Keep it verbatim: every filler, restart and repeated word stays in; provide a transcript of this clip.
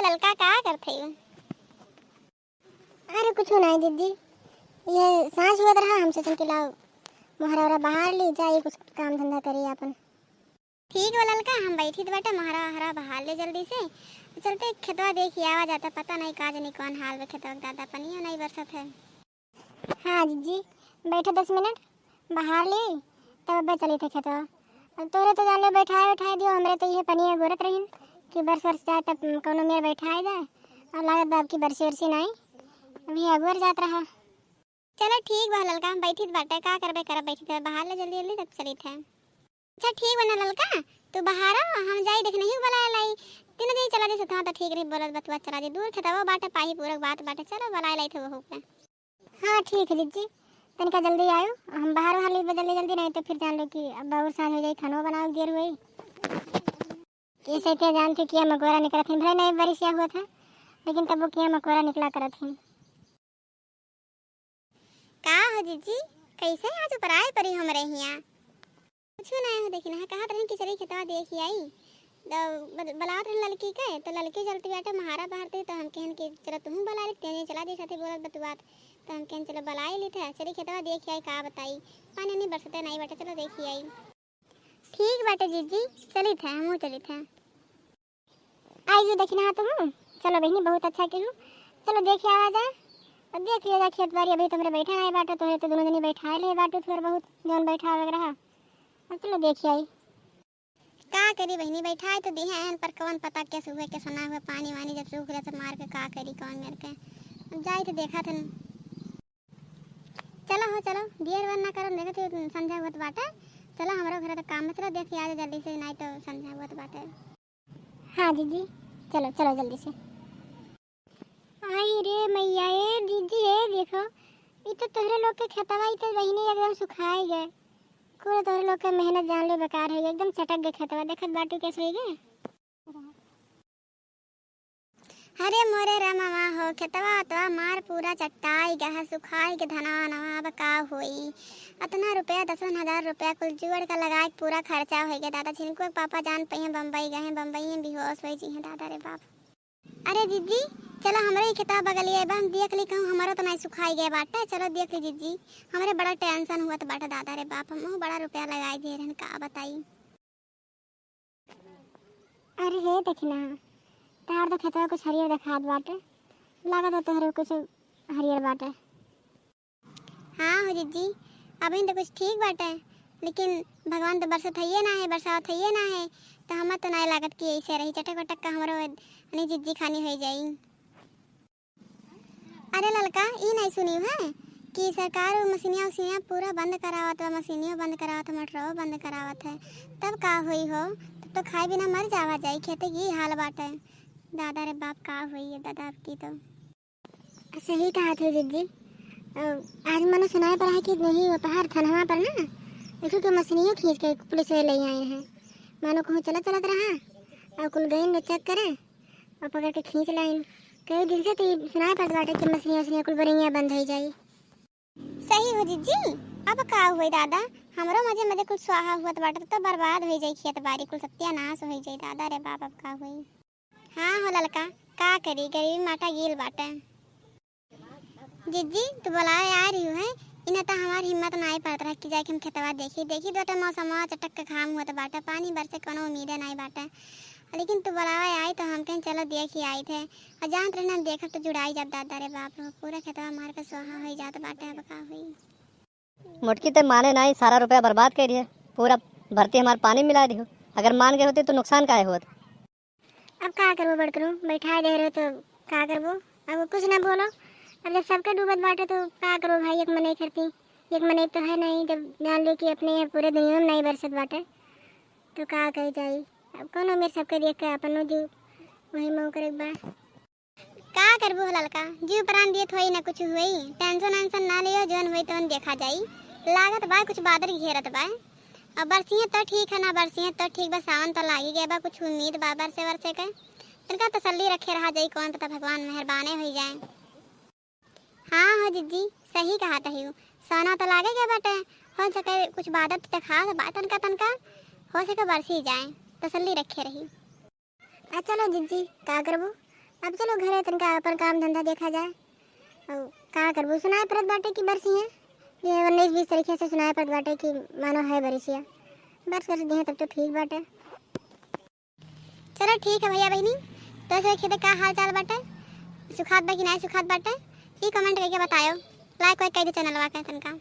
ललका, का करत हई? अरे कुछ नाहीं जिज्जी, ये साँझ होत रहा, हम सोचन कि लाओ मोहरा ओहरा बहार ली, जाई कुछ काम धंधा करी आपन। ठीक बा ललका, हम बैठी त बाटे, मोहरा ओहरा बहार ले जल्दी से, चलते खेतवा देखि आवा जाता, पता नाहीं का जानी कौन हाल बा खेतवा के दादा, पनिया नाहीं बरसत है। हाँ जिज्जी, बैठो दस मिनट, बहार ली, तब अब्बे चली थे खेतवा। अब तोरे तो जान ले बैठाए उठाए दियो, हमरे तो इहे पनिया गोरत रहिन कि बरस बरस जाए तब कौनो मेर बैठाए जाए। और लागत बा अब की बरसी उरसी नाहीं, अभी अगुअर जात रहा। चलो ठीक बा ललका, हम बैठी त बाटे, का करबे करब, बैठी थे बहार ले जल्दी जल्दी तब चली थे। अच्छा ठीक बा ना ललका, तू बहारा, हम जाई देख नहीं बुलाए लाई। तीनों जनी चला जाई सथवा त ठीक रही, बोलत बतुआ चला जाई। दूर खेतवा बाटे, पाही पूरक बात बाटे, चलो बुलाए लाई थे वहू के। हाँ ठीक है जिज्जी, तनिका जल्दी आयो, हम बहार बहार ली जल्दी जल्दी, नाहीं तो फिर जान लो कि अब और साँझ हो जाई, खानो बनावे के देर होई। ऐसे क्या जानती कि मकोरा निकलत हिन, भले नाहीं बरिस या हुआ था, लेकिन तब वो क्या मकोरा निकला करत हिन। का हो जिज्जी, कैसे आज उपराए परी हमरे हियाँ? कुछ नाहीं हो, देखी ना, कहत रहन कि चली खेतवा देखि आई। तो बल-, बलावत रहन ललकी के, तो ललकी चलती बाटे महारा बहारते, तो हम कहन कि चलो तुहूँ बला ले, तेने चला दे साथे बोलत बतुआत। तो हम कहन चलो बलाई ली थे, चली खेतवा देखि आई, का बताई, पानी नहीं बरसते नाहीं बाटे, चलो देखि आई। ठीक बाटे जिज्जी, चली थे, हमहूँ चली थे। आई जो देखी ना तुहूँ, चलो बहिनी, बहुत अच्छा केहू, चलो देखि आवा जाए। अब देख लिया जाए खेत बारी, अभी तो हमरे बैठा नाहीं बाटे, तोहरे तो दोनों जनी बैठाए ले बाटे, थोड़ा बहुत जौन बैठावे के रहा। अब चलो देखि आई। का करी बहिनी, बैठाए तो दिहे हैं, पर कौन पता कैसे हुए, कैसे ना हुए, पानी वानी जब सूख जाए तो मार के का करी, कौन मेर के। अब जाई तो देखा थे। चलो हो, चलो, देर वेर ना करो, देखा थे संझा हुआ बाटे। चलो हमरो घर तो काम में, चलो देखि आ जाए जल्दी से, नाहीं तो संझा हुआ बाटे। हाँ जिज्जी, चलो, चलो जल्दी से। आई रे मैया, ए जिज्जी, ए देखो, ई तो तोहरे लोग के खेतवा, ई तो बहिनी एकदम सुखाई गए। पूरा तोहरे लोग के मेहनत जान ले बेकार है, एकदम चटक गए खेतवा, देखत बाटू कैसे होई गए। अरे मोरे रमवा हो, खेतवा तो मार पूरा चट्टाई गए है, सुखाई के धनवा नवा, अब का होई? अतना रुपया, दसन हजार रुपया कुल जुअड़ का लगाए के पूरा खर्चा होई गए दादा। झिनकुआ के पापा जान पइहें बम्बई गए हैं, बम्बई में बेहोश होई जी हैं दादा रे बाप। अरे जिज्जी, चलो हमरे ही खेतवा बगलिए बा, हम देख ली कहूँ हमरो तो नाहीं सुखाई गए बाटे। चलो देख ली जिज्जी, हमरे बड़ा tension हुआ तो बाटे दादा रे बाप, हम बड़ा रुपया लगाई दे रहन, का बताई। अरे हे देखी ना, तार तो खेतवा कुछ हरियर देखात बाटे, लागत है तोहरे कुछ हरियर बाटे। हाँ हो जिज्जी, अभी तो कुछ ठीक बाटे, लेकिन भगवान तो बरसत हइये ना है, बरसावत हइये ना है, तो हमें तो नाहीं लागत कि ऐसे रही, चटक वटक का हमरो यानी जिज्जी खानी हो जाई। अरे ललका, ई नाहीं सुनी है कि सरकार वो मशीनिया उशीनिया पूरा बंद करावत बा, मशीनियों बंद करावत है, मोटरवो बंद करावत है, तब का होई हो? तब तो खाए बिना मर जावा जाई, खेते की हाल बाटे। दादा रे बाप, का होई ये दादा अब की तो। सही कहा थे जिज्जी। अ, आज मनो सुनाए पर है कि नहीं, वो पहाड़ थनवा पर ना, देखो कि मशीनियों खींच के पुलिस वाले ले आए हैं। मानो कहूँ चलत चलत रहा और कुल गइन ने check करे और पकड़ के खींच लाइन। कई दिन से तो ये सुनाए पड़त बाटे कि मशीनिया उशीनिया कुल बोरिंगिया बंद हो जाई। सही हो जिज्जी, अब का हुए दादा, हमरो मजे मजे कुल स्वाहा हुआ बाटे, तो बर्बाद हो जाई खेत बारी, कुल सत्यानाश हो जाई दादा रे बाप, अब का हुई। हाँ हो ललका, का करी, गरीबी माटा गील बाटे। जिज्जी, तू बुलावे आ रही है, इन्हें तो हमार हिम्मत नाई पड़त रहा कि जाके हम खेतवा देखी। देखी बेटा, मौसमवा चटक के घाम होत बाटे, पानी बरसे कोनो उम्मीदे नाई बाटे, लेकिन तू बुलावे आई तो हम कहें चलो देखी आई थे, और जानत रहना हम देखब तो जुड़ाई जब दादा रे बाप रे, पूरा खेतवा मार के सोहा होई जात बाटे, अब का होई। मोटकी ते माने नाई, सारा रुपया बर्बाद कर दिए, पूरा भर्ती हमार पानी मिला दियो। अगर मान गए होते तो नुकसान काहे होत? अब का करबो बड़करू, बैठा दे रहे तो का करबो, अब कुछ ना बोलो। अब जब सबके डूबत बाटे तो का करबो भाई, एक मनई खरती, एक मनई तो है नहीं, जब जान लो कि अपने यहाँ पूरे दुनिया में नहीं बरसत बाटे तो का कही जाई। अब कौनो मेर सबके देख के अपनो जीव वही मऊ करे के बा। का करबू हो ललका, जीव प्राण दिए थोड़ी ना कुछ होई। Tension वेंशन ना लियो, जौन होई तौन देखा जाई। लागत बा कुछ बादर घेरत बा। अब बरसिए तो ठीक है, ना बरसिए तो ठीक बा, सावन तो लागी गए बा, कुछ उम्मीद बा बरसे वरसे के। तनका तसल्ली रखे रहा जाई, कौन पता भगवान मेहरबाने होई जाए। हाँ हो जिज्जी, सही कहा तहियो, सोना तो लागे गए बाटे, हो सके कुछ बादर तो देखा बा तनका तनका, हो सके बरसी जाए, तसल्ली रखे रही। आ चलो जिज्जी, का करबो? अब चलो घरे तनका अपन काम धंधा देखा जाए। और का करबू, सुनाए परत बाटे कि बरसी है, ये उन्नीस बीस तरीके से सुनाए परत बाटे कि मानो है बरिसिया, बरस कर दिहे तब तो ठीक बाटे। चलो ठीक है भैया बहनी, तो से खेते का हाल चाल बाटे, सुखात बा कि नहीं सुखात बाटे, ये कमेंट करके बतायो, लाइक वाइक कर दे चैनलवा के तनका।